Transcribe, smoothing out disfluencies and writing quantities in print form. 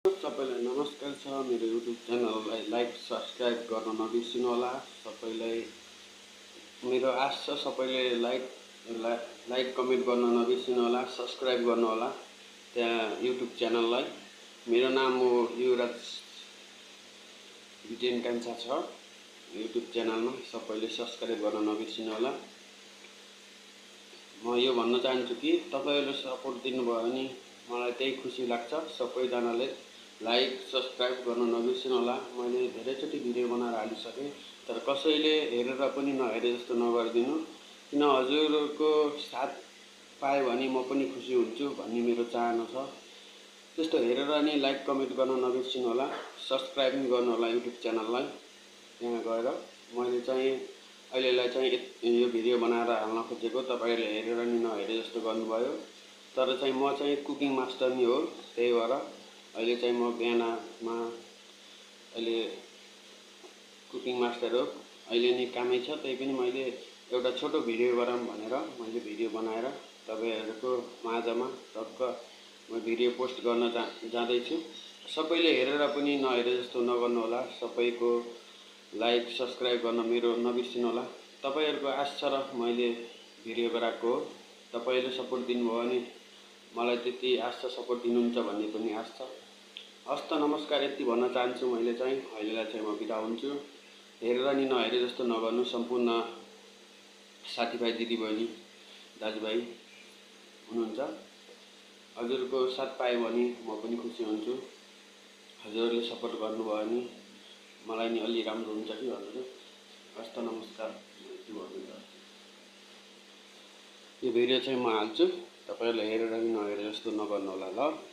सबैलाई नमस्कार छ। मेरो युट्युब च्यानललाई लाइक सब्सक्राइब गर्न नबिर्सिनु होला। सबैलाई मेरो आश छ सबैले लाइक कमेन्ट गर्न नबिर्सिनु होला, सब्सक्राइब गर्नु होला त्यहाँ युट्युब च्यानललाई। मेरो नाम हो युवराज विजयन कान्छा छ युट्युब च्यानलमा, सबैले सब्सक्राइब गर्न नबिर्सिनु होला। म यो भन्न चाहन्छु कि तपाईहरुले सपोर्ट दिनुभयो भने मलाई त्यही खुसी लाग्छ। सबैजनाले लाइक सब्सक्राइब गर्न नबिर्सिनु होला। मैले धेरैचोटि भिडियो बनाएर हालिसकेँ, तर कसैले हेरेर पनि नहेरे जस्तो नगरिदिनु। किन हजुरको साथ पाएँ भने म पनि खुसी हुन्छु भन्ने मेरो चाहना छ। त्यस्तो हेरेर नि लाइक कमेन्ट गर्न नबिर्सिनु होला, सब्सक्राइब पनि गर्नु होला युट्युब च्यानललाई। त्यहाँ गएर मैले चाहिँ अहिलेलाई चाहिँ यो भिडियो बनाएर हाल्न खोजेको, तपाईहरुले हेरेर नि नहेरे जस्तो गर्नुभयो। तर चाहिँ म चाहिँ कुकिङ मास्टर नि हो, त्यही भएर अहिले चाहिँ म बिहानमा अहिले कुकिङ मास्टर हो। अहिले नि कामै छ, त्यही पनि मैले एउटा छोटो भिडियो गरौँ भनेर मैले भिडियो बनाएर तपाईहरुको माझमा टक्क म भिडियो पोस्ट गर्न जाँदैछु। सबैले हेरेर पनि नहेरे जस्तो नगर्नु होला। सबैको लाइक सब्सक्राइब गर्न मेरो नबिर्सिनु होला। तपाईहरुको आश छ र मैले भिडियो बनाएको हो। तपाईले सपोर्ट दिनुभयो भने मलाई त्यति आश छ, सपोर्ट दिनुहुन्छ भन्ने पनि आश छ। हस्त नमस्कार यति भन्न चाहन्छु। मैले चाहिँ अहिलेलाई चाहिँ म बिदा हुन्छु। हेरेर नि नहेरे जस्तो नगर्नु। सम्पूर्ण साथीभाइ दिदीबहिनी दाजुभाइ हुनुहुन्छ, हजुरको साथ पाएँ भने म पनि खुसी हुन्छु। हजुरले सपोर्ट गर्नुभयो भने मलाई नि अलि राम्रो हुन्छ कि हजुर। हस्त नमस्कार यति भन्नु। यो भिडियो चाहिँ म हाल्छु, तपाईहरुले हेरेर नि नहेरे जस्तो नगर्नु होला ल।